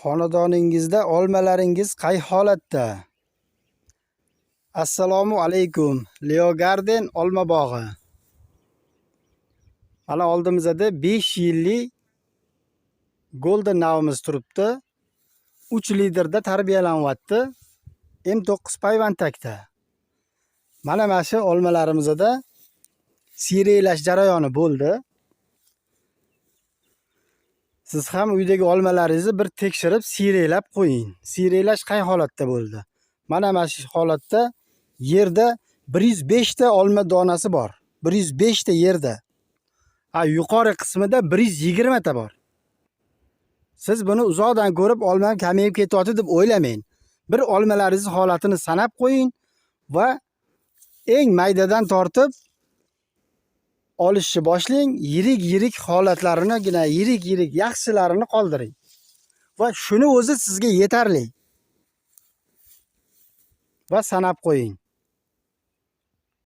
Xonadoningizda olmalaringiz qay holatda? Assalomu alaykum. Leo Garden olma bog'i. Mana oldimizda 5 yillik Golden Now'imiz turibdi. 3 litrda tarbiyalanyapti. M9 payvandtakda. Mana shu olmalarimizda siyraklash jarayoni bo'ldi. Siz ham uydagi olmalaringizni bir tekshirib, siyraklab qo'ying. Siyraklash qay holatda bo'ldi? Mana shu holatda yerda 105 ta olma donasi bor. 105 ta yerda. Ha, yuqori qismida 120 ta bor. Siz buni uzoqdan ko'rib, olmam kamayib ketyapti deb o'ylamang. Bir olmalaringizni holatini sanab qo'ying va eng maydadan tortib olishni boshlang. Yirik-yirik holatlarinigina, yirik-yirik yaxshilarini qoldiring. Va shuni o'zi sizga yetarli. Va sanab qo'ying.